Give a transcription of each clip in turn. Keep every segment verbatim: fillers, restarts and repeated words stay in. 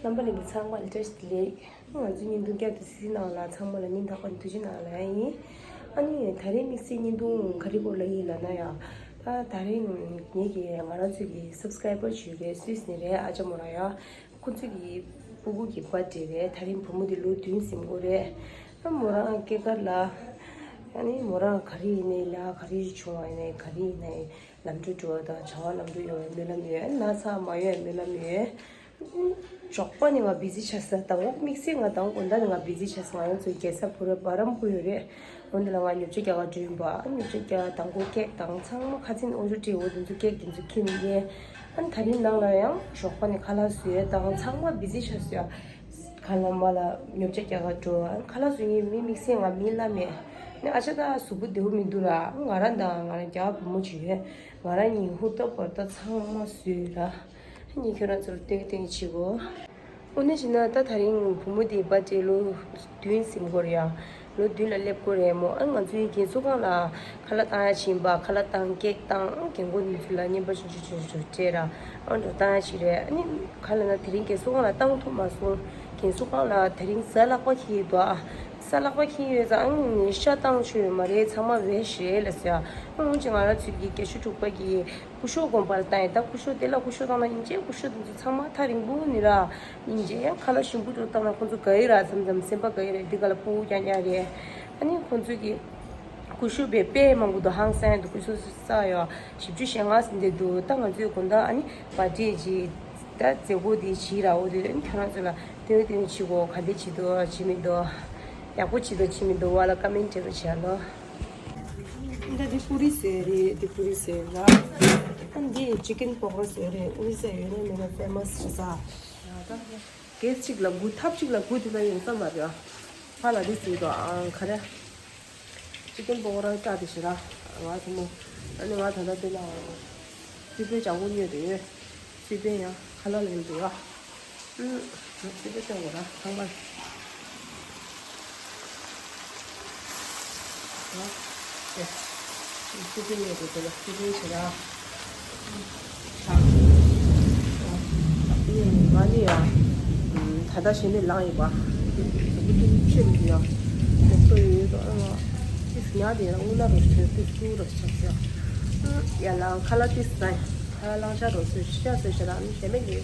རྣམ་པ་ལྷན་རྒྱས་ཚང་མ་ལ་བཀྲ་ཤིས་བདེ་ལེགས། ང་ཚོའི་བརྙན་ཐུང་བསྐྱར་དུ་གཟིགས་གནང་ལ་ཚང་མ་ལ་སྙིང་ཐག་པ་ནས་ཐུགས་རྗེ་གནང་ལ་ཡིན། ཨ་ནི་ད་རེས་དམིགས་བསལ་བརྙན་ཐུང་ག་རེ་སྐོར་ལ་ཡིན་ལབ་ན་ཡང་། ད་ད་རེས་ངེད་ཀྱི་ང་རང་ཚོའི་གི་སབ་སི་ཀ་རའི་བར་ཞིག་ཡོད་རེད། སུད་སི་ནས་རེད། ཨ་ཅག་མོ་རང་ཡང་། ཁོ་ཚོའི་གི་སྤུ་གུ་གི་བར་ཌེ་རེད། ད་རེས་བུ་མོ་དེ་ལོ་བདུན་ཟིན་གོ་རེད། ཨ་མོ་རང་སྐྱེས་སྐར་ལ། ཨ་ནི་མོ་རང་ག་རེ་ཡིན་ནའི་ལ་ག་རེ་བྱུང་བ་ཡིན་ནའི་ག་རེ་ཡིན་ནའི་ལམ་འགྲོ་འགྲོ་བ་དང་བྱ་བ་ལམ་འགྲོ་ཡོང་བའི་སྨོན་ལམ་ཡོད། ན་ཚ་མ་ཡོང་བའི་སྨོན་ལམ་ཡོད། ཞོགས་པ་ནས་ང་བི་ཛི་ཆགས་ས། དང་པོ་དམིགས་བསལ་ང་དང་དགོང་དག་ནས་ང་བི་ཛི་ཆགས་ས། ང་རང་ཚོའི་རྒྱལ་ས་བུ་ར་བ་རམ་པུར་ཡོད་རེད། འོན་ཏེ་ལ་ང་ཉོ་ཆ་རྒྱག་ག་འགྲོ་ཡིན་པ། ཉོ་ཆ་རྒྱག་དང་པོ་ཀེག་དང་ཚང་མ་ཁ་སང་ཨོ་ཇོ་ཏྲི་འོ་དེ་ཚོ་ཀེག་དེ་ཚོ་ཁྱེར་ནས་ཡིན། ཨ་ནི་ད་རིང་ནང་ལ་ཡང་ཞོགས་པ་ནས་ཁ་ལག་བཟོས་དང་ཚང་མ་བི་ཛི་ཆགས་སོང་ཡ། ཁ་ལག་མ་ལ་ཉོ་ཆ་རྒྱག་ག་འགྲོ། ཨ་ནི་ཁ་ལག་བཟོ་མཁན་མི་དམིགས་བསལ་ང་མིན་ལ་མེད། ཨ་ནི་ཨ་ཅག་ད་གཟུགས་པོ་བདེ་པོ་མི་འདུག་ར། ང་རང་དང་ང་རང་རྒྱ་བུ་མོ་ཅིག་ཡོད། ང་རང་གཉིས་ཧུར་ཐག་བར་ཐག་ཚང་མ་བཟོས་ར། ཨ་ནི་ཁྱོད་རང་ཚོར་སྟོན་སྟོན་བྱེད་གོ། དངོས་གནས་བྱས་ན་ད་ད་རིང་བུ་མོ་དེའི་བར་ཌེ་ལོ་བདུན་ཟིན་གོ་རེད་ཡ། ལོ་བདུན་ལ་སླེབས་གོ་རེད་མོ། ཨ་ང་ཚོའི་རྒན་གསོ་ཁང་ལ་ཁ་ལག་བཏང་ཡ་ཕྱིན་པ། ཁ་ལག་བཏང་། ཀེག་བཏང་། རྒན་གོག་འདི་ཚོ་ལ་རྔན་པ་ཆུང་ཆུང་ཆུང་ཆུང་སྤྲད་ར། ཨ་འགྲོ་བཏང་ཡ་ཞིག་རེད། ཨ་ནི་ག་ལ་ན་དེ་རིང་རྒན་གསོ་ཁང་ལ་བཏང་ཐུབ་མ་སོང་། རྒན་གསོ་ཁང་ལ་དེ་རིང་གཟའ་ལྷག་པ་འཁེལ་ཡོད་དོ། ཨ་གཟའ་ལྷག་པ་འཁེལ་ཡོད་ཙང་ཨ་ནི་ཤ་བཏང་ཆོག་ཡོད་མ་རེད། ཚང་མ་བེ་ཇི་རེད་ལབ་ཟེར། ཨ་འོན་ཅིག་ང་རང་ཚོའི་གི་རྒྱ་ཤུག་དྲུག་པ་གི་སྐུ་ཞབས་དགོན་པར་བཏང་ཡིན། ད་སྐུ་ཞབས་དེ་ལ་སྐུ་ཞབས་བཏང་ན་ཡིན་ཅེ། སྐུ་ཞབས་དེ་ཚོ་ཚང་མ་ཐག་རིང་པོ་ནི་ར་ཡིན་ཅེ། ཡང་ཁ་ལག་ཞིམ་པོ་ཅིག་བཏང་ན་ཁོང་ཚོ་དགའ་ཡི་ར། མཚམས་མཚམས་སེམས་པ་དགའ་ཡི་ར། འདི་ག་ལ་སྤུ་གུ་རྐྱང་རྐྱང་རེད། ཨ་ནི་ཁོང་ཚོ་གི་སྐུ་ཞབས་པས་དཔེ་མང་པོ་འདུག་ཧང་སང་འདུག་སྐུ་ཞབས་ས་ཡོ་བཞི་བཅུ་ཞེ་ལྔ་ཟིན་བསྡད་འདུག་ད་ང་ཚོའི་དགོང་དག་ཨ་ནི་བར་ཌེ་ཅིག་ད་མཛད་སྒོ་འདི་བྱེད་ར། འོ་དེ་ཨ་ནི་ཁྱོད་རང་ཚོ་ལ་སྟོན་སྟོན་བྱེད་གོ། ག་འདྲ་བྱེད་འདུག་བྱེད་མི་འདུག་ཡག་པོ་བྱེད་འདུག་བྱེད་མི་འདུག་བ་ལ་ཀ་མེན་ཊི་བྱེད་རོགས་བྱེད་ཨ་ལོ། འདི་འདི་པུ་རི་ཟེར་རེད། འདི་པུ་རི་ཟེར་ར། ཨ་འདི་ཅི་ཀན་པོ་ཀོ་ར་ཟེར་རེད། ཨུ་རི་ས་ཡོད་ན་མེད་ན་ཕེ་མ་སི་རེད་ས། ད་གེ་སི་གཅིག་ལ་དགུ། ཐབ་གཅིག་ལ་དགུ་དེ་འདྲ་ཡོང་ས་མ་རེད། ཕ་ལ་འདི་ཟེར་དོ། ཨ་ག་རེ། ཅི་ཀན་པོ་ཀོ་ར་ལྟ་དེ་ཞེ་ར། ང་ཚོ་མོ། ཨ་ནི་ང་ད་ལྟ་འདི་ལ་སི་པན་ལྗང་གུ་ཉོས་དེ་ཡོད། སི་པན་ཡང་ཁ་ལག་ལེན་དུ་ཡོད། ཨུམ། སི་པན་སྟོན་དགོས་ར་ཚང་མ། ཨ། ཨེ། སི་པན་ཉོས་དེ་དེ་ལ་སི་པན་ཞེ་ར། ཨ། ཨ་ནི་ང་ནི་ཡ། ད་ལྟ་ཞལ་ནས་ལངས་ཡིན་པ། ཆེ་རུ་ཡ། ཏོག་ཏོ་ཡོད་དོ། ཨ་ང་། ཏིས་ཉག་དེ་ར་དངུལ་ལ་རོ་ཞེ་ཏིས་ཀུ་རོ་ཆགས་ཡ། ཡ་ལ་ཁ་ལག་ཏིས་ཟ། ཁ་ལག་ལང་ཆ་རོ་ཚོས་ཤ་ཚོས་ཤ་ར་ནི་ཞེ་མེད་ནི།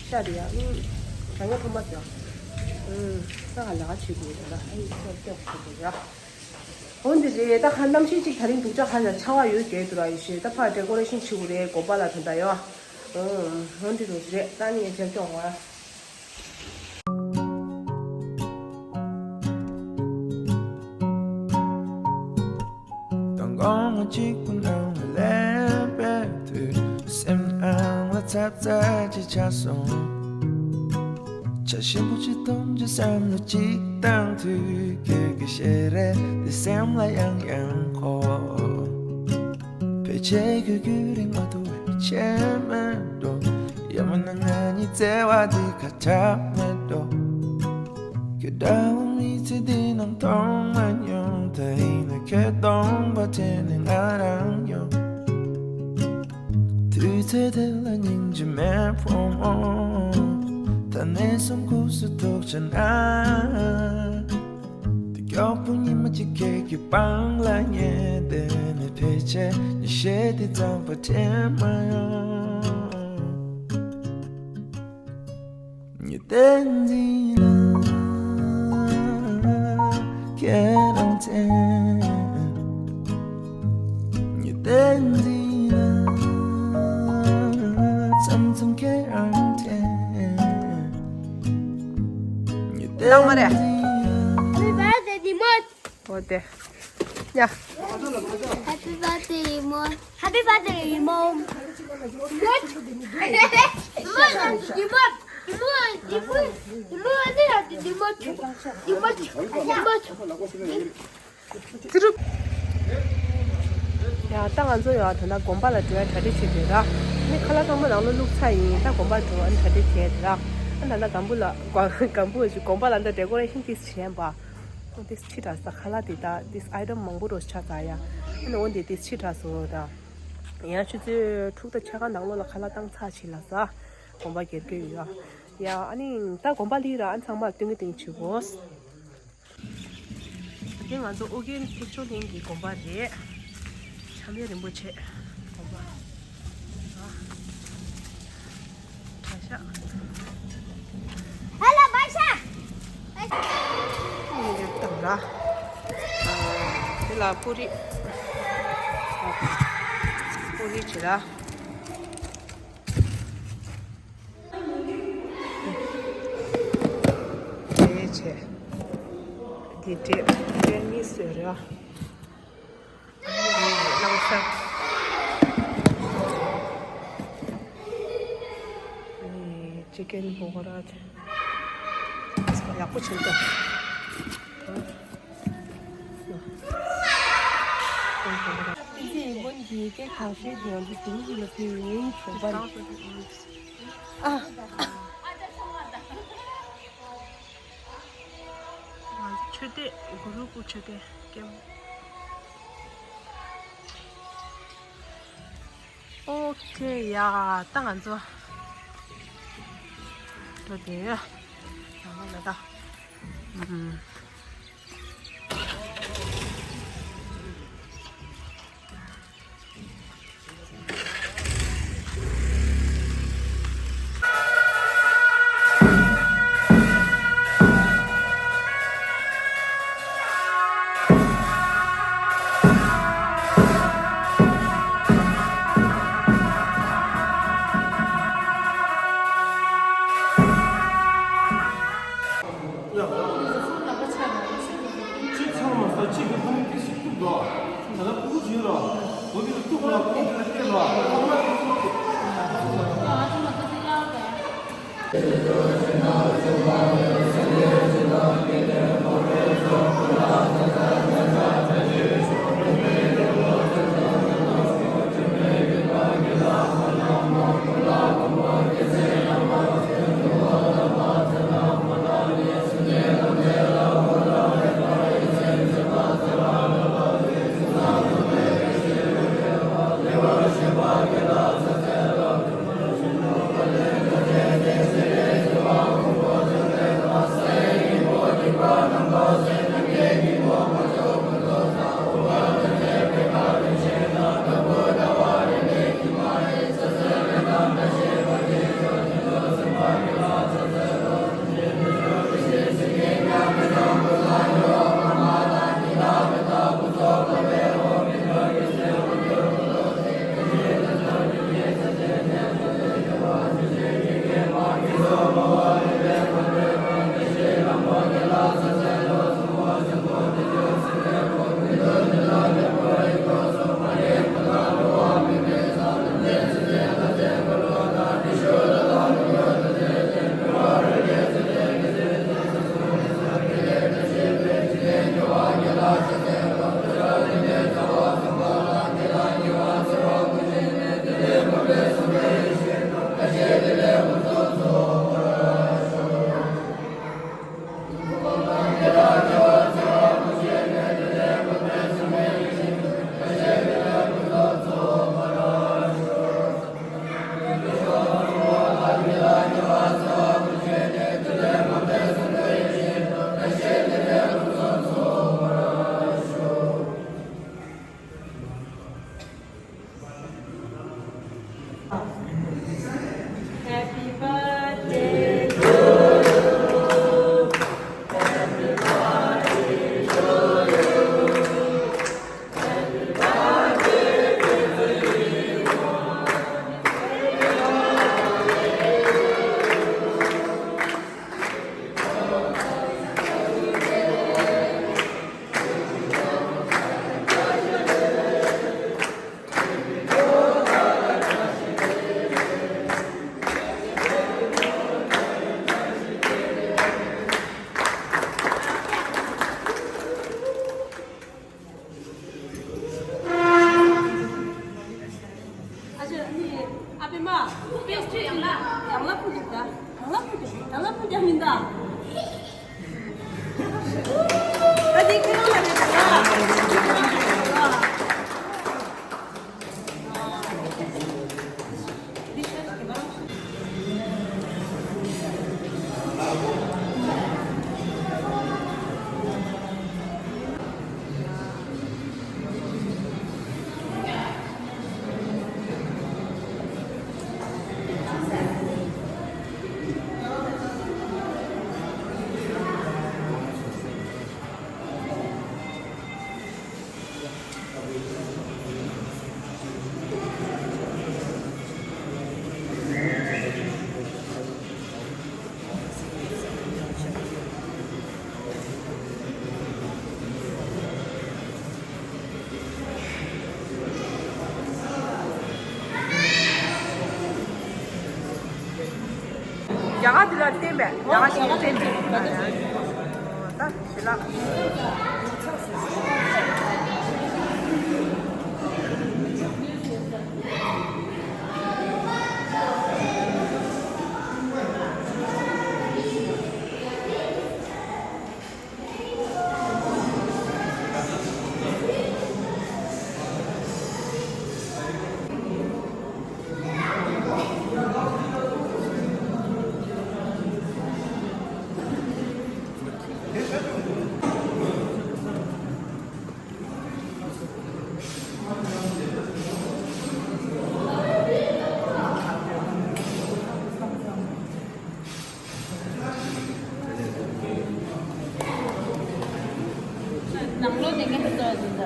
ཤ་དེ་ཡ། ཨུམ། གྲང་ངར་ཐོན་པ་ཟ། ཨུམ། ས་ག་ལ་ཆེ་གི་ཡོད་ལ་ཨ་ཡི་ཚོ་ཏོག་ཆེ་གི་ཡ། འོན་ཏེ་རེད། ད་ཧ་གནམ་གཤིས་གཅིག་ད་རིང་སྡུག་ཅག་ཧ་ལ་ཆར་པ་ཡོད་རྒྱུ་འདུག་ར། ཡེ་ཤེས་ད་ཕར་ཌེ་ཀོ་རེ་ཤན་བྱེད་དགོས་རེད་དགོན་པ་ལ་ད་ལྟ་ཡོད། ཨོ། འོན་ཏེ་རུ་རེད། ད་ངས་ཇ་སྐྱོང་བ། དང་གོང་མ་གཅིག་པུ་ནང་ལ་སླེབས་པའི་དུས། སེམས་ནང་ལ་ཚབ་ཚབ་ཅིག་ཆགས་སོང་། བྱ་ཞིམ་པོ་ཅིག་འཐུང་རྒྱུ་བསམ་བློ་གཅིག་བཏང་དུས། ཁྱོད་ཀྱི་ཞལ་རས་འདི་སེམས་ལ་ཡང་ཡང་འཁོར། ཕལ་ཆེར་ཁྱོད་རྒྱུན་རིང་མ་ཐུབ་པའི་ཆད་མེད་འགྲོ། ཡང་མིན་ན་ང་གཉིས་བརྩེ་བ་འདི་ཁ་གྲག་མེད་འགྲོ། ཁྱོད་འདྲ་བོ་མི་ཚེ་འདི་ནང་མཐོང་མ་མྱོང་། ད་ཡིན་ན་ཁྱོད་གདོང་པ་དྲན་ནས་ང་རང་ཡོང་། དུས་ཚོད་དེ་ལ་སྙིང་རྗེ་མེད་ཕོ་མོ། ད་ནས་བཟུང་ཁུག་སུ་ཐུག་ཆ་ན། དེ་མགྱོགས་པོ་ཉི་མ་གཅིག་ཁྱེད་ཀྱི་པང་ལ་ཉལ་བསྡད་ནས། ཕལ་ཆེར་ཉི་ཤེལ་དེ་ཙམ་པ་དྲན་མ་ཡོང་། ཉི་ཟླ་འདི་ལ་ཁྱེད་རང་དྲན། ཉི་ཟླ་འདི་ལ་མཚམས་མཚམས་ཁྱེད་རང་དྲན། ཉི་ཟླ་ལགས་མ་རེད། འདི་ལ། Happy birthday, Dimot. འོ་དེ། ཡ། Happy birthday, Dimot. Happy birthday, Dimot. Dimot. Dimot. ཙི་རུབ། ཡ་ད་ང་ཚོ་ཡ་ད་ལྟ་དགོན་པ་ལ་འགྲོ་ཡ་གྲ་སྒྲིག་བྱེད་དུས་ར། ནི་ཁ་ལག་ཚང་མ་ནང་ལོགས་བླུགས་ཚར་ཡིན། ད་དགོན་པ་འགྲོ་ཨ་ནི་གྲ་སྒྲིག་བྱས་དུས་ར། ཨ་ད་ལྟ་སྒམ་པོ་ལ་སྒམ་པོ་ཞིག་དགོན་པ་ལ་འདི་ཌེ་ཀོ་རེ་ཤན་ཏིས་བྱས་པ། ཨ་ཏིས་ཕྱི་དྲགས་ས། ཁ་ལག་དེ་ད་ཏིས་ཨའི་ཊམ་མང་པོ་རོ་ཆགས་ཚར་ཡ། ཨ་ནི་འོན་ཏེ་ཏིས་ཕྱི་དྲགས་སོང་ད། ཡང་ཆུ་ཚོད་དྲུག་དང་ཕྱེད་ཀ་ནང་ལོགས་ལ་ཁ་ལག་བཏང་ཚར་ཕྱིན་ལ་ས། དགོན་པ་སྒེར་གྱི་ཡོད་ཡ། ཡ། ཨ་ནི་ད་དགོན་པ་ལི་ར་ཨ་ཚང་མ་སྟོན་གི་སྟེང་བྱེད་དགོས། དེ་ང་ཚོ་ཨོ་རྒྱན་ཐེག་མཆོག་གླིང་གི་དགོན་པ་རེད། བྱམས་ཡེ་རིན་པོ་ཆེ་དགོན་པ། གྲྭ་ཤག་ཧ་ལ་བ་ཤ། ཨ་ནི་ཡོད་དམ་ར། དེ་ལ་པུ་རི། པུ་རི་བྱེད་ར། དེ་བྱས། འདི་འདྲས་པད་མི་བཟོས་ར། ཨ་ནི་རླངས་ས། ཨ་ནི་ཅི་ཀེན་པོ་ཀོ་ར་བྱས། ཡག་པོ་བྱུང་ད། ཨ་ནི་ཡིན་ཀེན་གང་ཤེས་ཀྱི་ཡོང་དུས་དེ་རིགས་ལ་དེ་ཡིན་ཞོགས་པ་རེད། ཨ། ང་ཚོ་མཆོད་རྟེན། གུ་རུ་སྐུ་མཆོད་རྟེན་སྐྱེམས། ཨོ་ཁེ་ཡ། ད་ང་ཚོ་འགྲོ་དེ་ཡོད། ཡང་ན་ད། ཨུམ། གཅིག་ཚང་མ་ས་གཅིག་གི་ཕ་མི་སྐད་ཆ་གཏུག་དོ། ད་ལྟ་ཕྲུ་གུ་བྱིན་རོགས། བོད་ཀྱི་གཏུག་རོགས། ཁོང་གི་ལ་བལྟས་རོགས། ཁོང་ལ་གཏུག་རོགས། ཨ་ཅེ་ནི་ཨ་པེ་མ་པེ་སི་ཊི་ཡང་ལ་ཡང་ལ་ཕུད་ཀྱི་ད་ཡང་ལ་ཕུད་ཀྱི་ཡང་ལ་ཕུད་ཀྱི་མིན་ད། ད་དེ་ཁྱེད་རང་ལ་རེད་ད། འདི་ཤ་ཞིག་གི་ནང་། ལ་བསྟན་པས་ཡག་ཞིག་བསྟན་པས། ད་ཞི་ལགས། ནང་ལོགས་དེ་ངས་ཕུད་ཐུབ་ཟིན་ད།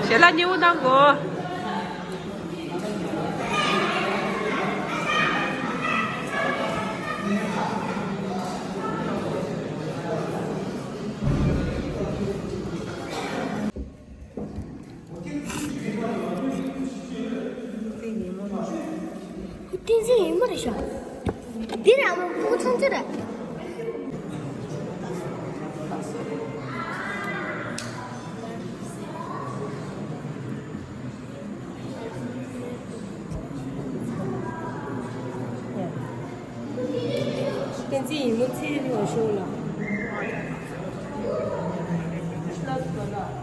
ཞལ་ལག་མཉེས་པོ་གནང་དགོས། བསྟན་འཛིན་ཡིན་མོ་རེད་ཤག་འདི་ར་མོ་ཕྲུ་གུ་ཆུང་ཆུང་རེད། བསྟན་འཛིན་ཡིན་མོ་ཚེ་རིང་བ་ཤོག་ལ།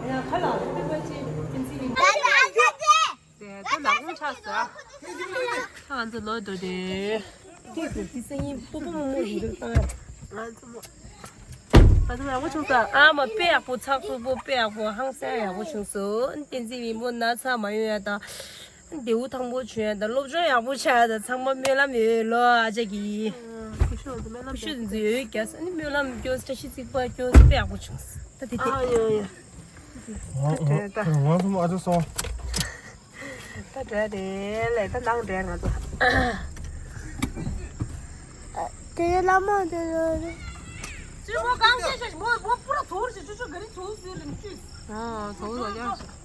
ཡ་ཁ་ལ་བསྟན་པ་ཆེ་བསྟན་འཛིན་ཡིན། ད་ད་ད་ད། དེ་ད་ལག་ཁུང་ཆགས་སོ། ང་ཚོ་ལོ་དོ་དེ། ཏིག་ཏིག་ཏིག་སང་ཉིན་སྤོ་སྤོ་མོ་མོ་ཡིན་འདུག་ད། ང་ཚོ་མོ། ང་ཚོ་ཡག་པོ་བྱུང་ས། ཨ་མ་དཔེ་ཡག་པོ་ཚགས་ཚུད་པོ་དཔེ་ཡག་པོ་ཧང་སང་ཡག་པོ་བྱུང་སོང་། བསྟན་འཛིན་ཡིན་པོ་ན་ཚ་མ་ཡོང་ཡ་ད། བདེ་བོ་ཐང་པོ་བྱུང་ཡ་ད། སློབ་སྦྱོང་ཡག་པོ་བྱ་ཡ་ད། ཚང་མ་སྨོན་ལམ་ཡོད་ལོ་ཨ་ཅག་གི། ཁུ་ཤུ་ང་ཚོ་སྨོན་ལམ་ཁུ་ཤུ་ང་ཚོ་ཡོད་རྒྱ་ས་ནི་སྨོན་ལམ་སྐྱོ་བཀྲ་ཤིས་རྩིག་པ་སྐྱོ་དཔེ་ཡག་པོ་བྱུང་སོང་། ད་དེ་དེ། ཨ་ཡོ་ཡོ། ད་དེ་ད། ང་ཚོ་མོ་ཨ་ཅག་སོང་། ད་འདྲ་རེད་ལས་ད་ནང་འདྲ་ང་ཚོ། དེ་ལ་མ་དེ་ལ་རེད། ཅི་མོ་གང་བྱས་ཤག་མོ་མོ་པུ་ར་ཚོར་ཞིག་ཅུ་ཅུ་ག་རི་ཚོར་ཟིན་ལིམ་ཅུ། ཨ་ཚོར་ལ་ཡང་ཞིག